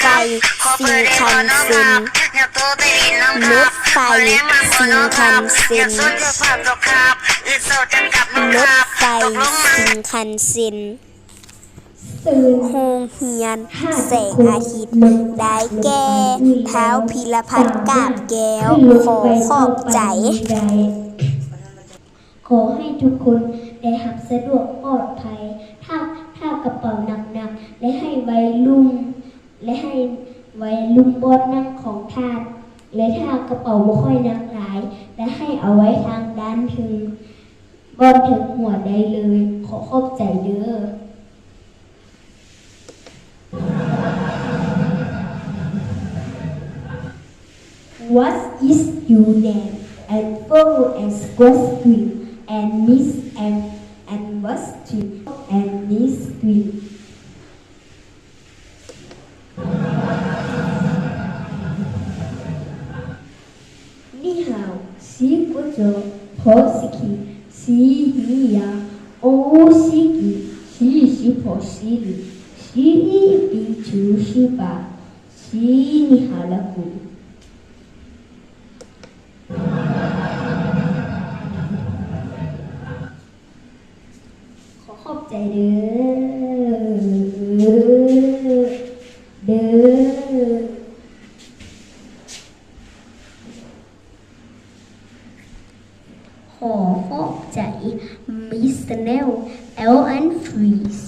ໄຟຊິງຄັນເຊັນ ລົດໄຟຊິງຄັນເຊັນ ລົດໄຟຊິງຄັນເຊັນ. ໂຮງຮຽນແສງອາທິດ ໄດ້ແກ່ ທ້າວພິລະພັດ ກາບແກ້ວ ຂໍຂອບໃຈ. ຂໍໃຫ້ທຸກຄົນໄດ້ຮັບສະດວກປອດໄພ. ຖ້າ ຖ້າກະເປົາໜັກໆ ແລະ ໃຫ້ໄວລຸ້ມ ແລະ ໃຫ້ໄວ້ລຸ່ມບ່ອນນັ່ງຂອງທ່ານ ແລະ ຖ້າກະເປົາບໍ່ຄ່ອຍໜັກຫຼາຍ ແລະ ໃຫ້ເອົາໄວ້ທາງດ້ານເທິງ ບ່ອນເທິງຫົວໄດ້ເລີຍ. ຂໍຂອບໃຈເດີ. What is your name? And follow and squash screen and miss and and was to and miss screen. 你好，是不是？我是去，是你呀，我是去，是是不是你，是你比就是吧，是你好了不？ ຂໍຂອບໃຈເດີ ເດີ. ຂໍຂອບໃຈ Miss Chanel L and Freeze.